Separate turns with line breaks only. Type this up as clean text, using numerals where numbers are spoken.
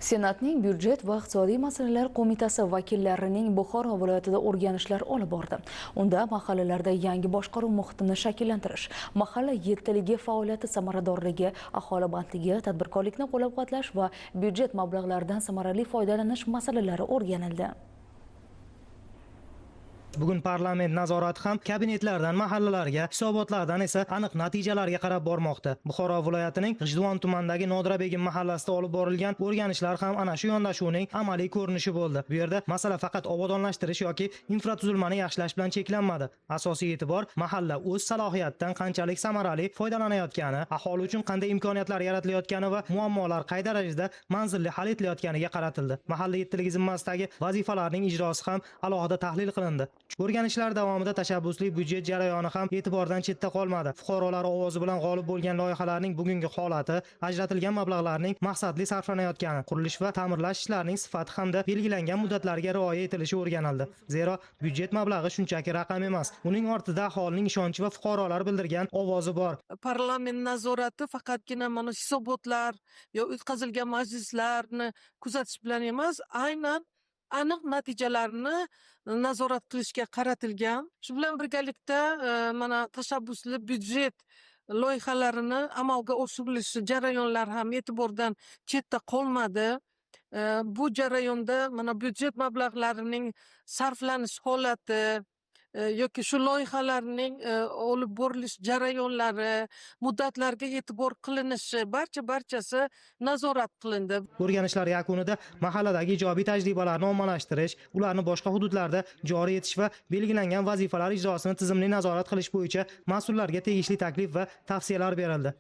Senatning byudjet va iqtisodiy masalalar qo'mitasi vakillarining Buxoro viloyatida o'rganishlar olib bordi. Unda mahallalarda yangi boshqaruv muhitini shakllantirish, mahalla yettiligi faoliyati samaradorligi, aholi bandligi, tadbirkorlikni qo'llab-quvvatlash va byudjet mablag'laridan samarali foydalanish masalalari o'rganildi.
Bugun parlament nazorati ham kabinetlardan mahallalarga, hisobotlardan esa aniq natijalarga qarab bormoqda. Buxoro viloyatining G'ijduvon tumanidagi Nodira Begim mahallasida olib borilgan o'rganishlar ham ana shu yondashuvning amaliy ko'rinishi bo'ldi. Bu yerda masala faqat obodonlashtirish yoki infratuzilmani yaxshilash bilan cheklanmadi. Asosiy e'tibor mahalla o'z salohiyatidan qanchalik samarali foydalanayotgani, aholi uchun qanday imkoniyatlar yaratilayotgani va muammolar qay darajada manzilli hal etilayotganiga qaratildi. Mahalla yettiligi zimmasidagi vazifalarning ijrosi ham alohida tahlil qilindi. O'rganishlar davomida tashabbusli byudjet jarayoni ham e'tibordan chetda qolmadi. Fuqarolar ovozi bilan g'olib bo'lgan loyihalarning bugungi holati, ajratilgan mablag'larning maqsadli sarflanayotgani, qurilish va ta'mirlash ishlarining sifati hamda belgilangan muddatlarga rioya etilishi o'rganildi. Zero byudjet mablag'i shunchaki raqam emas, uning ortida aholining ishonchi va fuqarolar bildirgan ovozi bor.
Parlament nazorati faqatgina mana hisobotlar yo o'tkazilgan majlislarni kuzatish bilan emas, aynan aniq natijalarni nazorat qilishga qaratilgan. Shu bilan birgalikda mana tashabbusli byudjet loyihalarini amalga oshirilishi jarayonlari ham e'tibordan chetda qolmadi. Bu jarayonda mana byudjet mablag'larining sarflanish holati yoki shu loyihalarning olib borilish jarayonlari, muddatlarga e'tibor qilinishi barchasi nazorat qilindi.
O'rganishlar yakunida mahalladagi ijobiy tajribalarni ommalashtirish, ularni boshqa hududlarda joriy etish va belgilangan vazifalar ijrosini tizimli nazorat qilish bo'yicha mas'ullarga tegishli taklif va tavsiyalar berildi.